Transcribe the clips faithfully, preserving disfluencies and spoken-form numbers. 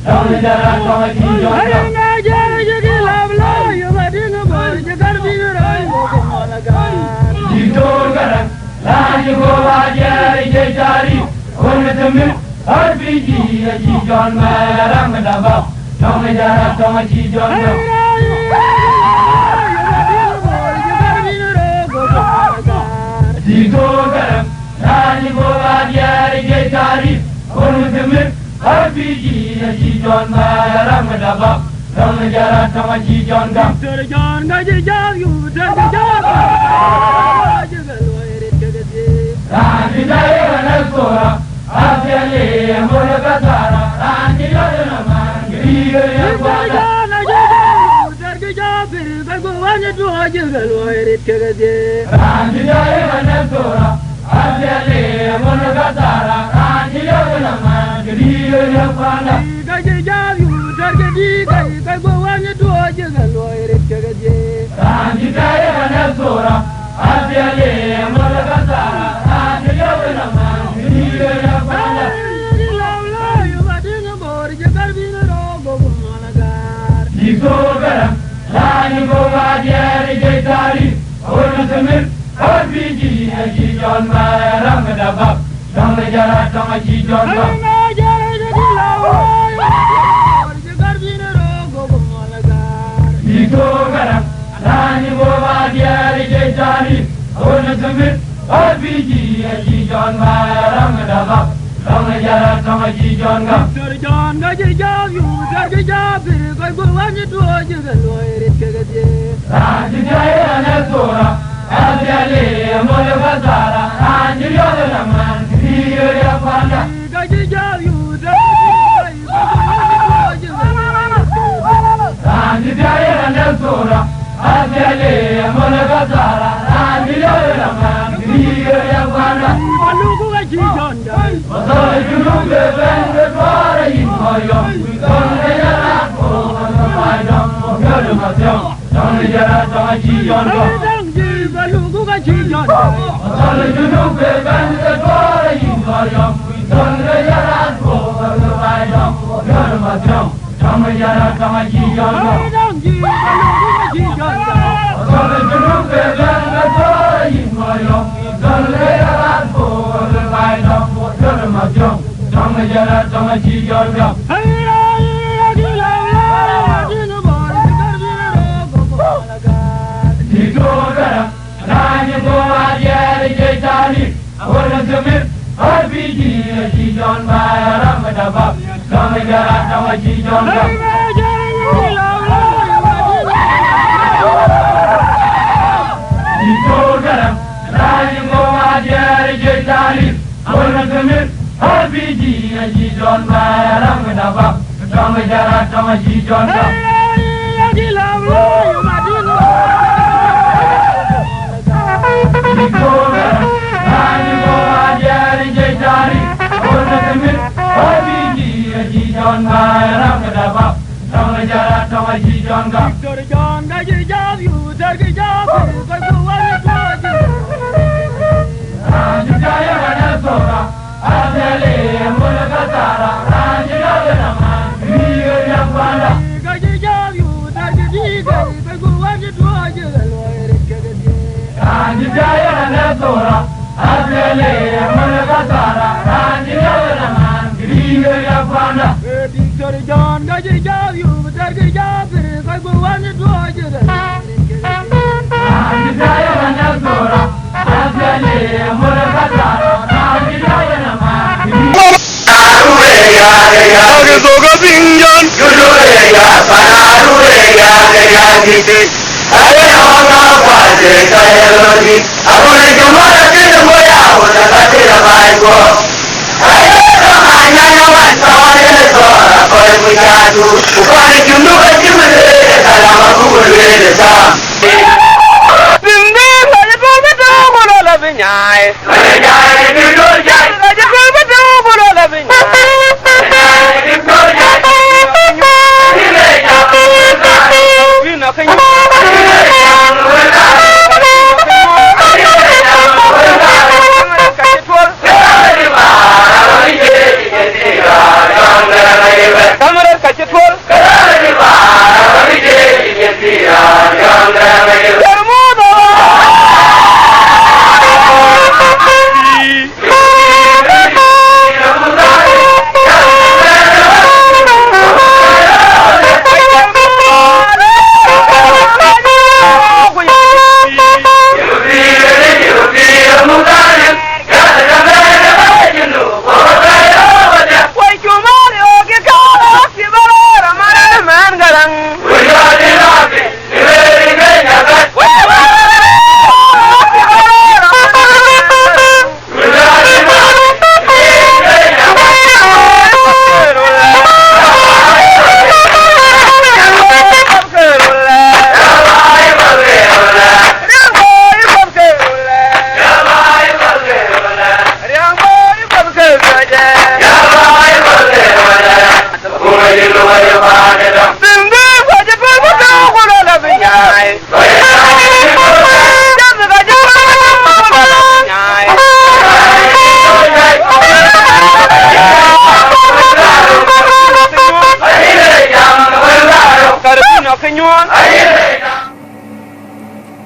Dɔŋ Jara, dɔŋ acï jɔt dɔŋ. Aye na jɛɛr cï kï lap lɔ, yök adïŋ bɔ̈r cï kär bï rööc, wok mɔl agar. Diktor Garaŋ, raan cï guɔ̈p a diɛɛr ë jec taarï, ɣön ë thëmën, R P G acï jɔt mɛɛr aram ë dabap. Dɔŋ Jara, dɔŋ acï jɔt dɔŋ. Diktor Garaŋ, raan cï guɔ̈p a diɛɛr ë jec taarï, ɣön ë thëmën, R P G acï jɔt mɛɛr aram ë dabap. Dɔŋ Jara, dɔŋ acï jɔt dɔŋ. Diktor Jɔn ka cï jɔt yup, tɛ̈r cï jɔt. Raan cï tɛ̈ ye ɣän ë thora, apiɛl ë mol ë kathara, raan cï yɔt ë na man, kë bï ke ye kuanda. Diktor Jɔn acï jɔt yup, tɛ̈r cï jɔt pïr, ka ku wany tuɔɔc ke luɔi rit ke kedhie. Raan cï tɛ̈ ye ɣän ë thora, apiɛl ë mol ë kathara, raan cï yɔt ë na man, kë bï ke ye kuanda. Ka cï jɔt yup, tɛ̈r cï dïït, ka cï ka ku wany tuɔɔc ke luɔi rit ke kedhie. Raan cï tɛ̈ ye ɣän ë thora, apiɛl ë mol ë kathara, raan cï yɔt ë na man, kë bï ke ye kuanda. Diktor Garaŋ, raan cï guɔ̈p a diɛɛr ë jec taarï, ɣön ë thëmën, R P G acï jɔt mɛɛr aram ë dabap. Dɔŋ Jara, dɔŋ acï jɔt dɔŋ. Diktor Garaŋ, raan cï guɔ̈p a diɛɛr ë jec taarï, ɣön ë thëmën, R P G acï jɔt mɛɛr aram ë dabap. Dɔŋ Jara, dɔŋ acï jɔt dɔŋ. Diktor Jɔn ka cï jɔt yup, tɛ̈r cï jɔt pïr, ka ku wany tuɔɔc ke luɔi rit ke kedhie. Raan cï tɛ̈ ye ɣän ë thora, apiɛl ë mol ë kathara, raan cï yɔt ë na man, kë bï ke ye kuanda. Ka cï jɔt yup, tɛ̈r cï dïït, ka cï ka ku wany tuɔɔc ke luɔi rit ke kedhie. Raan cï tɛ̈ ye ɣän ë thora, apiɛl ë mol ë kathara, raan cï yɔt ë na man, kë bï ke ye kuanda. Baluku ka cï jɔt dɔŋ. Bathɔl ë junub ke bɛ̈n ke tuɔɔr ayï kɔc yɔm, wïc thɔl ke jɔt raan puɔ̈u, bathɔl baai dɔm, wok yɔt ë mathiɔ̈ŋ. Dɔŋ Jara, dɔŋ acï jɔt dɔŋ. Dɔŋ jï, baluku ka cï jɔt dɔŋ. Bathɔl ë junub ke bɛ̈n ke tuɔɔr ayï kɔc yɔm, wïc thɔl ke jɔt raan puɔ̈u, bathɔl baai dɔm, wok yɔt ë mathiɔ̈ŋ. Dɔŋ Jara, dɔŋ acï jɔt dɔŋ. Dɔŋ jï, baluku ka cï jɔt dɔŋ. Bathɔl ë junub ke bɛ̈n ke tuɔɔr ayï kɔc yɔm, wïc thɔl ke jɔt raan puɔ̈u, bathɔl baai dɔm, wok yɔt ë mathiɔ̈ŋ. Dɔŋ Jara, dɔŋ acï jɔt dɔŋ. Diktor Garaŋ, raan cï guɔ̈p a diɛɛr ë jec taarï, ɣön ë thëmën, R P G acï jɔt mɛɛr aram ë dabap. Dɔŋ Jara, dɔŋ acï jɔt dɔŋ. Diktor Garaŋ, raan cï guɔ̈p a diɛɛr ë jec taarï, ɣön ë thëmën, R P G acï jɔt mɛɛr aram ë dabap. Dɔŋ Jara, dɔŋ acï jɔt dɔŋ. Diktor Garaŋ, raan cï guɔ̈p a diɛɛr ë jec taarï, ɣön ë thëmën, R P G acï jɔt mɛɛr aram ë dabap. Dɔŋ Jara, dɔŋ acï jɔt dɔŋ. Diktor Jɔn ka cï jɔt yup, tɛ̈r cï jɔt pïr, ka ku wany tuɔɔc ke luɔi rit ke kedhie. Raan cï tɛ̈ ye ɣän ë thora, apiɛl ë mol ë kathara, raan cï yɔt ë na man, kë bï ke ye kuanda. Ka cï jɔt yup, tɛ̈r cï dïït, ka cï ka ku wany tuɔɔc ke luɔi rit ke kedhie. Raan cï tɛ̈ ye ɣän ë thora, apiɛl ë mol ë kathara, raan cï yɔt ë na man, kë bï ke ye kuanda. Diktor Jɔn ka cï jɔt yup, tɛ̈r cï jɔt pïr, ka ku wany tuɔɔc ke luɔi rit ke kedhie. Kameran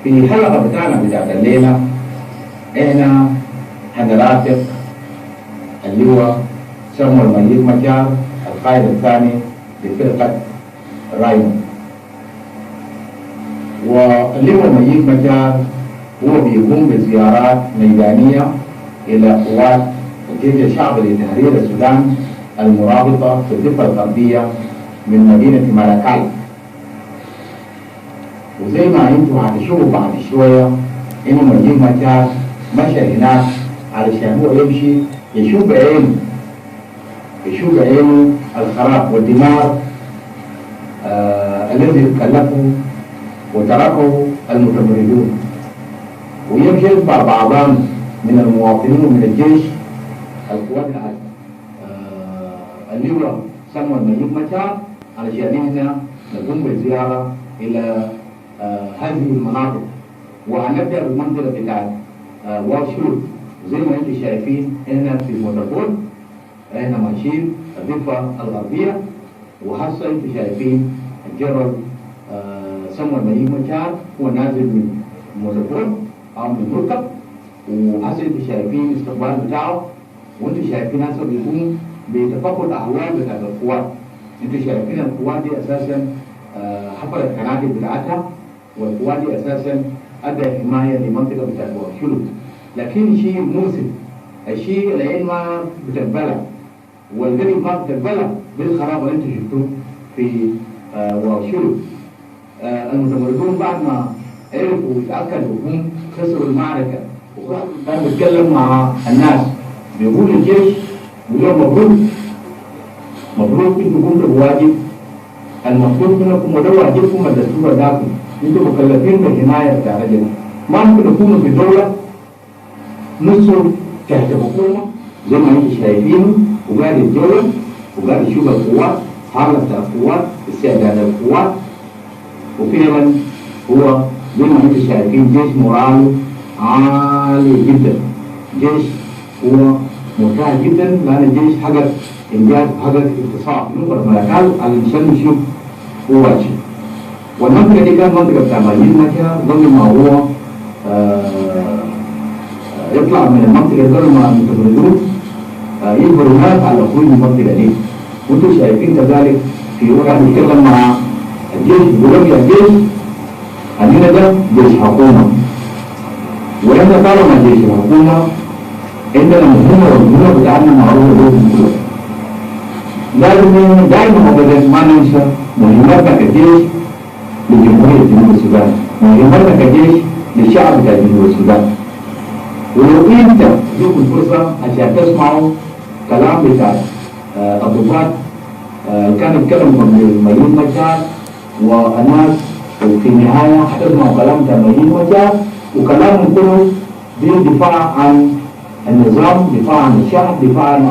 في الحلقة بتاعنا بتاعت الليلة، إحنا هنرافق اللواء سامويل ماييك مشار، القائد الثاني لفرقة راينو. واللواء ماييك مشار هو بيقوم بزيارات ميدانية إلى قوات الجيش الشعبي لتحرير السودان المرابطة في الضفة الغربية من مدينة مالاكال. وزي ما انتوا هتشوفوا بعد شوية، انه ماييك مشار مشى هناك علشان هو يمشي يشوف بعينه، يشوف بعينه الخراب والدمار، آه، الذي كلفه وتركه المتمردون، ويمشي يتبع بعضان من المواطنين ومن الجيش، القوات العسكرية، آه، اللواء سامويل ماييك مشار، علشان احنا نقوم بزيارة إلى، آه، هذه المناطق. وهنبدأ بالمنطقة بتاعت، آه، واو شلوك. زي ما انتم شايفين، احنا في موتوبول، احنا ماشيين الضفة الغربية، وهسه انتم شايفين الجنرال، آه، سامويل ماييك مشار هو نازل من موتوبول أو من مركب، وهسه انتم شايفين استقبال بتاعه، وانتم شايفين هسه بيقوم بتفقد أحوال بتاعت القوات. انتم شايفين القوات دي أساسًا، آه، حفرت كنادق بتاعتها، والقوات دي أساسًا أدى حماية لمنطقة بتاعت واو شلوك. لكن شيء مؤسف، الشيء العين ما بتقبله والقلب ما بتقبله بالخراب اللي انتم شفتوه في، آه، واو شلوك. آه، المتمردون بعد ما عرفوا وتأكدوا هم خسروا المعركة، وكان بيتكلم مع الناس، بيقول للجيش، بيقول لهم: "مبروك، مبروك، انتوا قمتوا بواجب المطلوب منكم، وده واجبكم الدستور اداكم. انتوا مكلفين بالحماية بتاع رجل. ما ممكن تكونوا في دولة نصه تحت حكومة زي ما انتم شايفينه، وقاعد يتجول، وقاعد يشوف القوات، حالة بتاع القوات، استعداد القوات." وفعلًا هو زي ما انتم شايفين جيش موراله عالي جدًا، جيش هو مرتاح جدًا، لأن الجيش حقق إنجاز، حقق انتصار. نقطة ملكال على نشان نشوف هو واجه. والمنطقة دي كان منطقة بتاع ماييك مشار قبل ما هو، آه، يطلع من المنطقة دي، قبل ما المتمردون، آه، يجبروا الناس على الخروج من المنطقة دي. وانتم شايفين كذلك في، هو قاعد يتكلم مع الجيش، بيقول لهم: "يا جيش، عندنا ده جيش حكومة، وإحنا طالما جيش الحكومة عندنا مهمة، والمهمة بتاعتنا معروفة لكم كلكم. لازم إحنا دايمًا أبدًا ما ننسى مهمتنا كجيش لجمهورية جنوب السودان، مهمتنا كجيش للشعب بتاع جنوب السودان." ولو انت جوكم فرصة عشان تسمعوا كلام بتاع، آه، الضباط، آه، كان يتكلم قبل ماييك مشار والناس، وفي النهاية حتسمعوا كلام بتاع ماييك مشار، وكلامهم كله دي دفاع عن النظام، دفاع عن الشعب، دفاع عن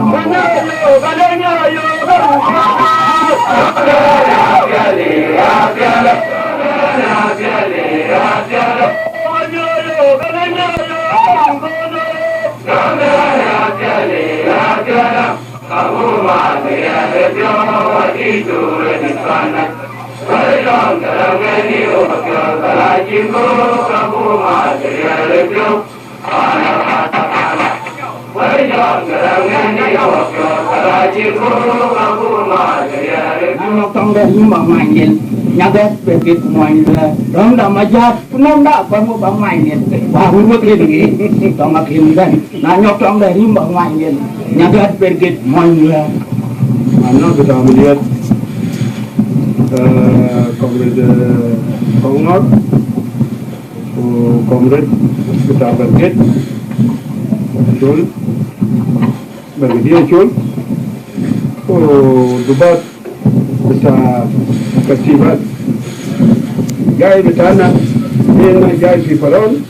Nɔŋ tɔŋ dɛ yïn ba ŋuany yen, nyakɛ perkit muɔny luɛɛr. Dɔŋda ma jat, ku nɔŋda kɔn ku ba ŋuany yen. Ba wut wek rin ŋic, tɔŋ akïn bɛ̈n. Na nyɔk tɔŋ dɛ yïn ba ŋuany yen, nyakɛ perkit muɔny luɛɛr. Anɔk tɔŋ diɛt. Comrade, uh, Kongor, ku comrade bita Barget, Col, Barget ye Col, ku dubat bita katibat. Jai bitana, ina jai fi Paran,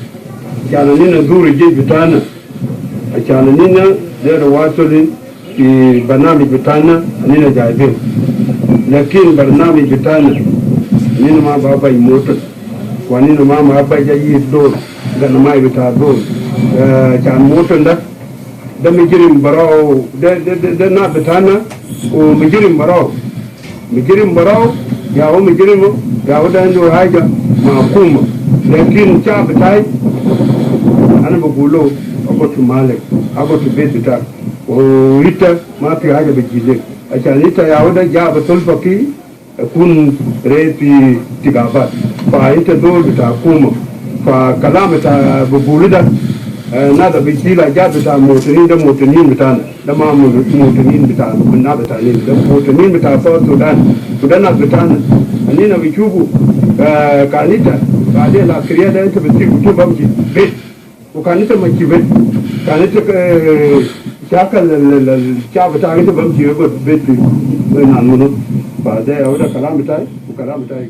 kana nina zuri jai bitana. Acana nina der wasuli fi barnamij bitana, nina jai bin. Lakin barnamij bitana, nina ma ba bai motor. Wa nina ma ma bai ja yi dol, gana mai bita dol. Eh, can motor da, da mijirim barau, da, da, da, da na bitana, u mijirim barau. Mijirim barau, ya hu mijirim, ya hu da indu haja ma akuma. Lakin cha bitai, ana bagulu, ago tu malek, ago tu bet bitak. U ita, ma fi haja bejilek. Acan ita ya hu da ja batul faki, kun re fi tigabat. Fa ita dol bita akuma. Fa kalam bita bagulu da, eh, nada bejila ja bita mutinin da mutinin bitana. Da ma mu-, mutinin bita, na bita nina. Da mutinin bita South Sudan. Ku da nas bitana. Anina bichugu, eh, kanita, baden la kriya da inta bisibu tu bamshi bet. Ku kanita ma shi bet. Kanita, eh, shakal la, la, la, sha bita inta bamshi go bet, eh, na munu. Fa da ya hu da kalam bitai, ku kalam bitai.